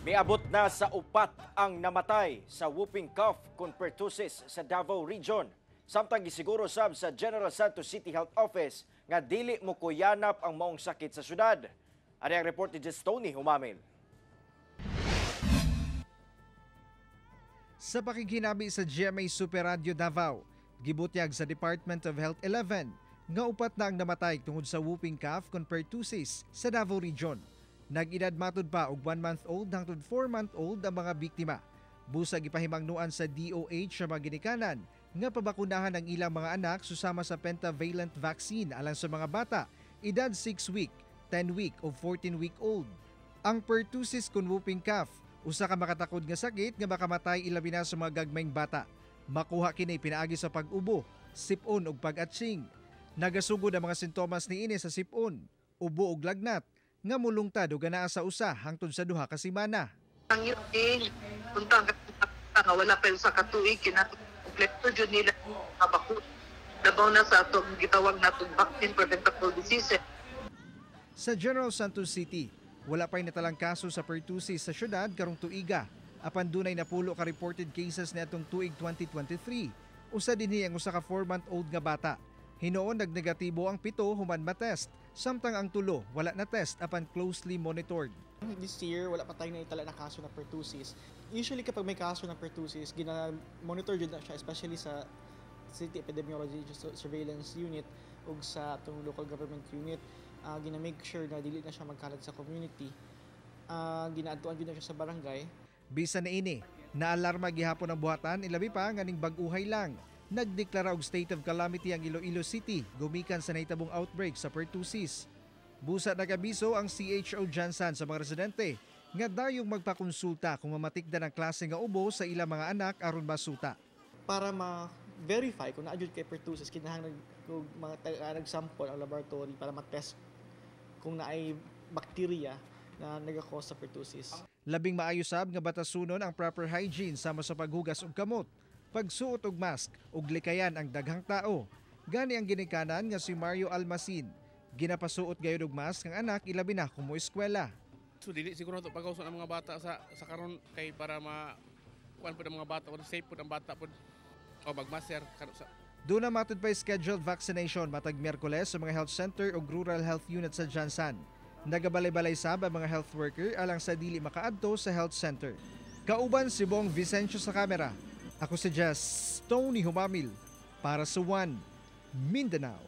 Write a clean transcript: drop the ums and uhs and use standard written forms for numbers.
Miabot na sa 4 ang namatay sa whooping cough kon pertussis sa Davao Region. Samtang gisiguro sab sa General Santos City Health Office nga dili mo kuyanap ang maong sakit sa syudad. Ani ang report ni Jess Tony Humamil. Sa pakighinami sa GMA Super Radio Davao, gibutyag sa Department of Health 11 nga 4 na ang namatay tungod sa whooping cough kon pertussis sa Davao Region. Nag-edad matud pa og 1-month-old hangtod 4-month-old ang mga biktima. Busag gipahimangnuan sa DOH sa mga ginikanan nga pabakunahan ang ilang mga anak susama sa pentavalent vaccine alang sa mga bata edad 6 week, 10 week o 14 week old. Ang pertussis kun whooping cough, usa ka makatakod nga sakit nga makamatay ilabi na sa mga gagmayng bata. Makuha kini pinaagi sa pag-ubo, sipon ug pag-atsing. Nagasugod ang mga sintomas niini sa sipon, ubo ug lagnat nga mulungtad og anaa sa 1 hangtod sa 2 ka semana. Ang age, punta nga wala pa sa katuig, kina-kompleto jud nila ang bakuna. Labaw na sa atong gitawag natong vaccine preventable diseases. Sa General Santos City, wala pa'y natalang kaso sa pertussis sa syudad karong tuiga. Apan dunay 10 ka reported cases niadtong tuig 2023. Usa dinhi ang usa ka 4-month-old nga bata. Hinuon nagnegatibo ang 7 human matest, samtang ang 3 wala na test apan closely monitored. This year, wala pa tayong naitala na kaso na pertussis. Usually kapag may kaso ng pertussis, gina-monitor jud na siya, especially sa City Epidemiology Surveillance Unit ug sa atong local government unit. Gina-make sure na dili na siya magkalat sa community. Ginaadtuan jud na siya sa barangay. Bisan niini, naalarma gihapon ang buhatan, ilabi pa nganing bag-uhay lang nagdeklara og state of calamity ang Iloilo City gumikan sa nahitabong outbreak sa pertussis. Busa nagabiso ang CHO GenSan sa mga residente nga dayong magpakonsulta kung mamatikdan ang klase nga ubo sa ilang mga anak aron masuta. Para ma-verify kung naa jud kay pertussis, kinahanglan og mga nag-sample ang laboratory para ma-test kung naay bacteria na nag-cause sa pertussis. Labing maayo sab nga batasunon ang proper hygiene sama sa paghugas og kamot, pagsuot og mask ug likayan ang daghang tao. Gani ang ginikanan nga si Mario Almacin, ginapasuot gayud og mask ang anak ilabi na kung moeskwela. So dili siguro nato pagawson ang mga bata sa karon kay para ma kuan pud ang mga bata, safe pud ang bata pud o magmaser sa. Duna matud pa scheduled vaccination matag Miyerkules sa mga health center ug rural health unit sa GenSan. Nagabalay-balay sab ang mga health worker alang sa dili makaadto sa health center. Kauban si Bong Vicencio sa kamera. Ako si Jess Tony Humamil para sa One Mindanao.